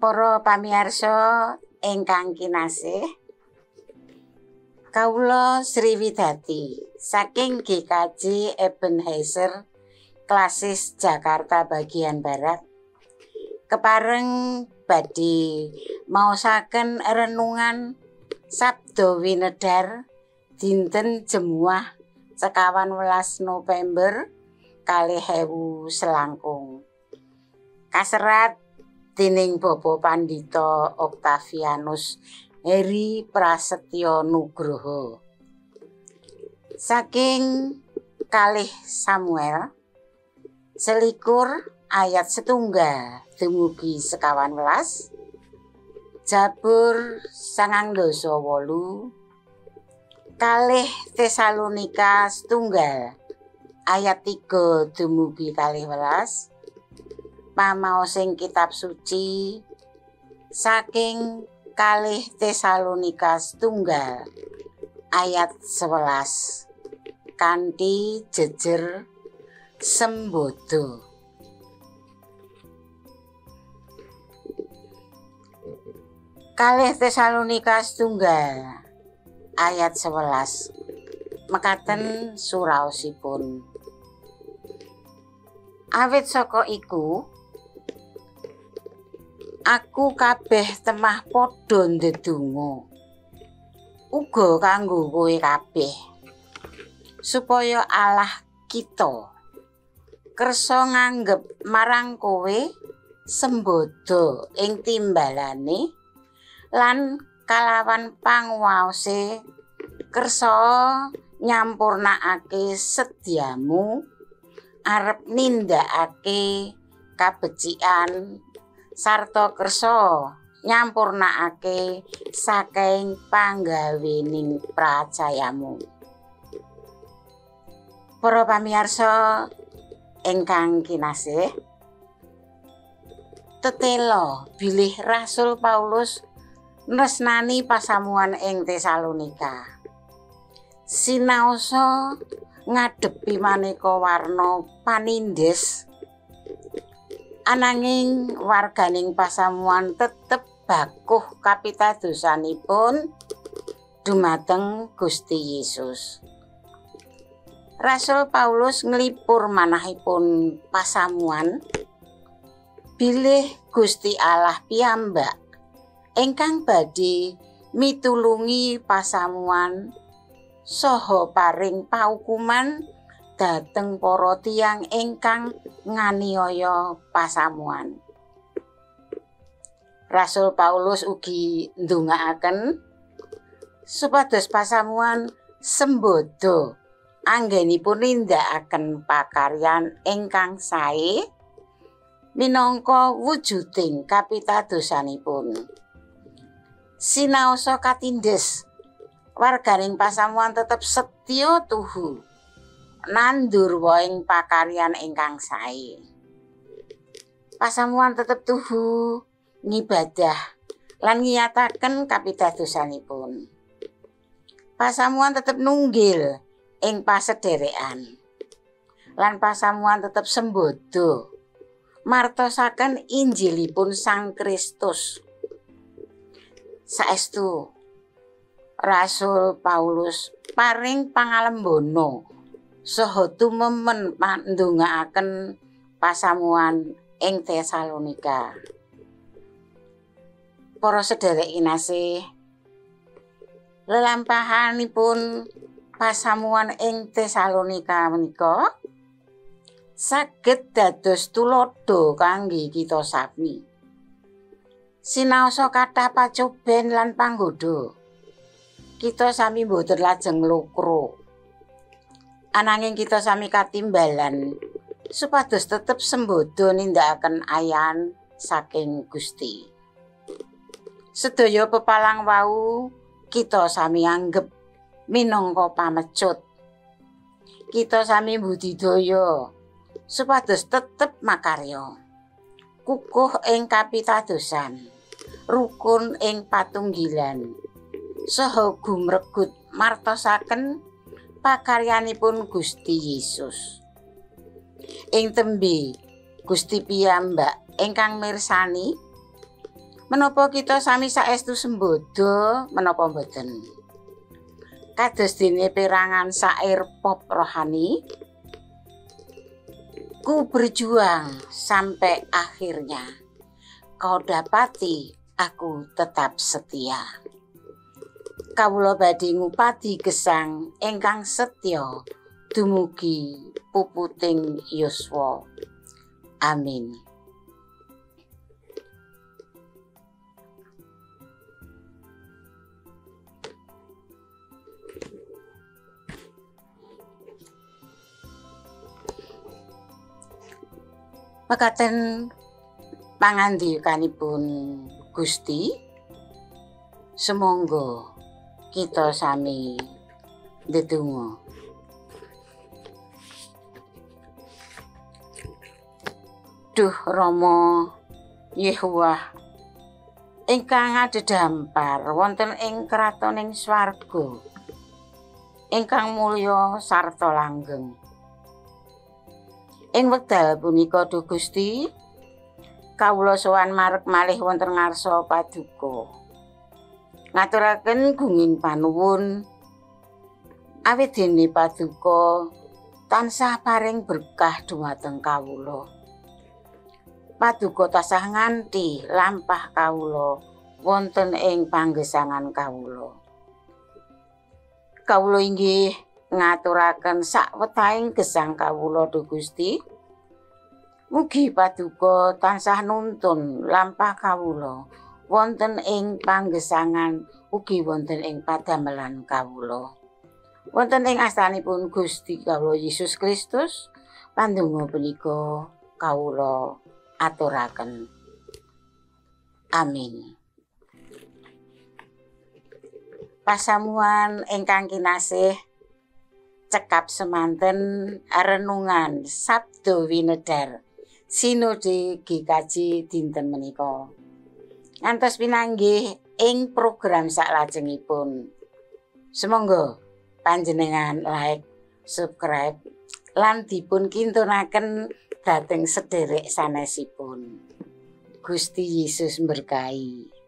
Para pamirsa ingkang kinasih, kawula Sri Widati saking GKJ Ebenhaezer Klasis Jakarta bagian Barat kepareng badhe maosaken renungan Sabda Winedhar dinten Jemuah 19 November 2000 selangkung. Kaserat dening Bapak Pandita Octavianus Heri Prasetyo Nugroho. Saking kalih Samuel 21 ayat 1 dumugi 15, Jabur 98, kalih Tesalonika 1 ayat 3 dumugi 12, pamaosing kitab suci saking kalih Tesalonika 1 ayat 11 kanthi jejer sembodo. Kalih Tesalonika 1 ayat 11 mekaten suraosipun. Awit saka iku aku kabeh temah padha ndedonga uga kanggo kowe kabeh, supaya Allah kita kersa nganggep marang kowe sembodo ing timbalane lan kalawan panguwaose kersa nyampurnakake sedyamu arep nindakake kabecikan sarta kersa nyampurnakake saking panggawening pracayamu. Para pamirsa ingkang kinasih, tetela bilih Rasul Paulus nresnani pasamuan ing Tesalonika. Sinaosa ngadepi maneka warna panindes, ananging warganing pasamuan tetep bakuh kapitadosanipun dumateng Gusti Yesus. Rasul Paulus nglipur manahipun pasamuan bilih Gusti Allah piyambak ingkang badhe mitulungi pasamuan saha paring paukuman dhateng para tiyang ingkang nganiaya pasamuan. Rasul Paulus ugi ndongaaken supados pasamuan sembodo anggenipun nindakaken pakaryan ingkang sae minangka wujuding kapitadosanipun. Sinaosa katindes, warganing pasamuan tetep setya tuhu nandur wohing pakaryan ingkang sae. Pasamuan tetep tuhu ngibadah lan ngiyataken kapitadosanipun. Pasamuan tetep nunggil ing pasederekan lan pasamuan tetep sembodo martosaken Injilipun Sang Kristus. Saestu Rasul Paulus paring pangalembono saha tumemen ndongaaken pasamuan ing Tesalonika. Para sedherek kinasih, lelampahanipun pasamuan ing Tesalonika menika saged dados tuladha kangge kita sami. Sinaosa kathah pacoben lan panggoda, kita sami mboten lajeng lukro. Ananging kita sami katimbalan supados tetep sembodo nindakaken ayan saking Gusti. Sedaya pepalang wau kita sami anggep minangka pamecut. Kita sami budidaya supados tetep makarya, kukuh ing kapitadosan, rukun ing patunggilan, saha gumregut martosaken pakaryanipun Gusti Yesus. Ing tembe Gusti piyambak ingkang mirsani Menapa kita sami saestu sembodo menapa mboten? Kados dene perangan sair pop rohani, ku berjuang sampai akhirnya, kau dapati aku tetap setia. Kawula badhe ngupadi gesang ingkang setya dumugi puputing yuswa. Amin. Mekaten pangandikanipun Gusti, sumangga kita sami ndedonga. Duh Rama Yehuwah ingkang adhedhampar wonten ing kratoning swarga ingkang mulya sarta langgeng. Ing wekdal punika duh Gusti, kawula sowan marek malih wonten ngarsa paduka. Ngaturaken gunging panuwun awit dene paduka tansah paring berkah dumateng kawula. Paduka tansah nganti lampah kawula wonten ing panggesangan kawula. Kawula inggih ngaturaken sakwetahing gesang kawula duh Gusti. Mugi paduka tansah nuntun lampah kawula wonten ing panggesangan ugi wonten ing padamelan kawula. Wonten ing astanipun Gusti kawula Yesus Kristus, pandonga punika kawula aturaken. Amin. Pasamuan ingkang kinasih, cekap semanten renungan Sabda Winedhar Sinode GKJ dinten menika. Ngantos pinanggih ing program saklajengipun. Sumangga panjenengan like, subscribe lan dipun kintunaken dhateng sederek sanesipun. Gusti Yesus mberkahi.